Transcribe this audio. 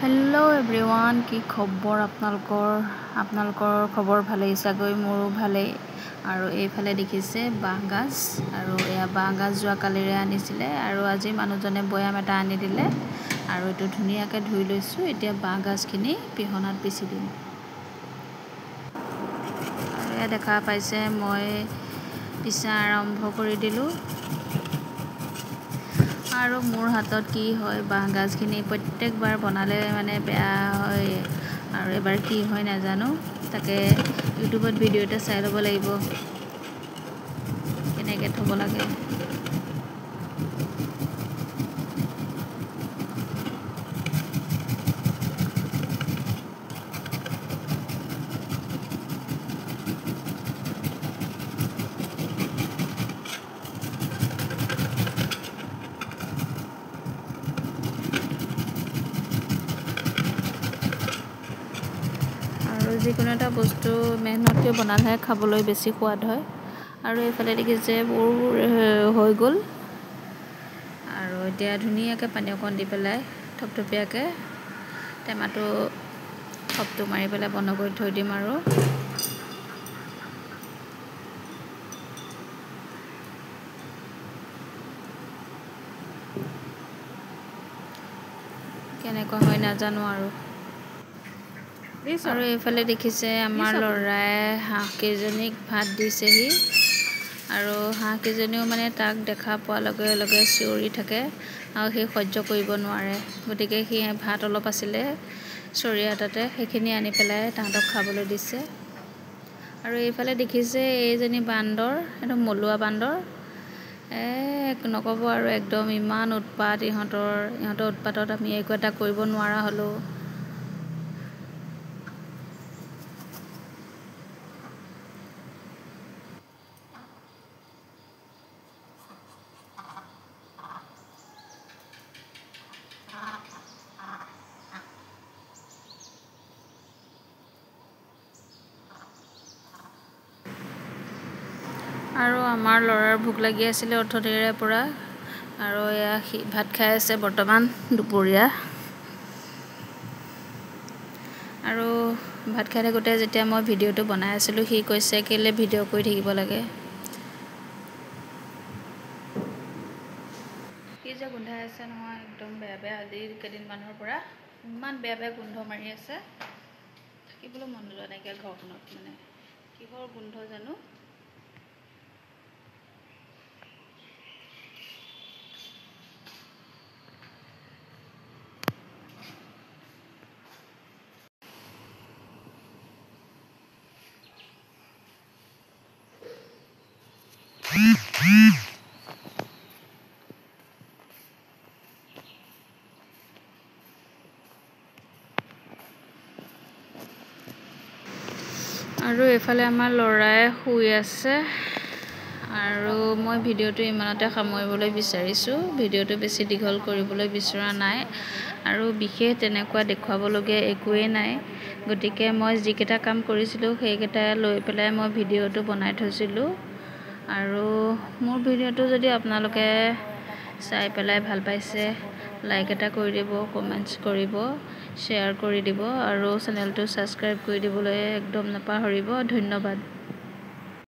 Hello' everyone, কি খবৰ আপোনালোকৰ? আপোনালোকৰ খবৰ ভালেই চাগৈ, মোৰো ভালেই। আৰু এইফালে দেখিছে বাঁহগাজ, আৰু এয়া বাঁহগাজ যোৱাকালিৰে আনিছিলে আৰু আজি মানুহজনে বৈয়াম এটা আনি দিলে আৰু এইটো ধুনীয়াকৈ ধুই লৈছোঁ। এতিয়া বাঁহগাজখিনি পিহনাত পিচি দিম। আৰু এয়া দেখা পাইছে, মই পিচা আৰম্ভ কৰি দিলোঁ। আৰু মোৰ হাতত কি হয়, বাঁহগাজখিনি প্ৰত্যেকবাৰ বনালে মানে বেয়া হয়, আৰু এবাৰ কি হয় নাজানো, তাকে ইউটিউবত ভিডিঅ' এটা চাই ল'ব লাগিব কেনেকৈ থ'ব লাগে। যিকোনো এটা বস্তু মেহনতকৈ বনালেহে খাবলৈ বেছি সোৱাদ হয়। আৰু এইফালে দেখিছে মোৰ হৈ গ'ল। আৰু এতিয়া ধুনীয়াকৈ পানী অকণ দি পেলাই থপথপীয়াকৈ টেমাটো থপটো মাৰি পেলাই বন্ধ কৰি থৈ দিম। আৰু কেনেকুৱা হয় নাজানো। আৰু আৰু এইফালে দেখিছে আমাৰ ল'ৰাই হাঁহকেইজনীক ভাত দিছেহি। আৰু হাঁহকেইজনীও মানে তাক দেখা পোৱাৰ লগে লগে চিঞৰি থাকে আৰু সি সহ্য কৰিব নোৱাৰে, গতিকে সি ভাত অলপ আছিলে চৰিয়া এটাতে, সেইখিনি আনি পেলাই তাহাঁতক খাবলৈ দিছে। আৰু এইফালে দেখিছে এইজনী বান্দৰ, এইটো মলুৱা বান্দৰ, নক'ব আৰু, একদম ইমান উৎপাত ইহঁতৰ। ইহঁতৰ উৎপাতত আমি একো এটা কৰিব নোৱাৰা হ'লোঁ। আৰু আমাৰ ল'ৰাৰ ভোক লাগি আছিলে অথনিৰে পৰা, আৰু এয়া সি ভাত খাই আছে বৰ্তমান দুপৰীয়া। আৰু ভাত খাই থাকোঁতে যেতিয়া মই ভিডিঅ'টো বনাই আছিলোঁ, সি কৈছে কেলৈ ভিডিঅ' কৰি থাকিব লাগে। কি যে গোন্ধাই আছে নহয়, একদম বেয়া বেয়া। আজি কেইদিনমানৰ পৰা ইমান বেয়া বেয়া গোন্ধ মাৰি আছে, থাকিবলৈ মন নোযোৱা নাইকিয়া ঘৰখনত, মানে কিহৰ গোন্ধ জানো। আৰু এইফালে আমাৰ ল'ৰাই শুই আছে। আৰু মই ভিডিঅ'টো ইমানতে সামৰিবলৈ বিচাৰিছোঁ, ভিডিঅ'টো বেছি দীঘল কৰিবলৈ বিচৰা নাই আৰু বিশেষ তেনেকুৱা দেখুৱাবলগীয়া একোৱেই নাই। গতিকে মই যিকেইটা কাম কৰিছিলোঁ সেইকেইটা লৈ পেলাই মই ভিডিঅ'টো বনাই থৈছিলোঁ। আৰু মোৰ ভিডিঅ'টো যদি আপোনালোকে চাই পেলাই ভাল পাইছে, লাইক এটা কৰি দিব, কমেণ্টছ কৰিব, শ্বেয়াৰ কৰি দিব আৰু চেনেলটো ছাবস্ক্ৰাইব কৰি দিবলৈ একদম নাপাহৰিব। ধন্যবাদ।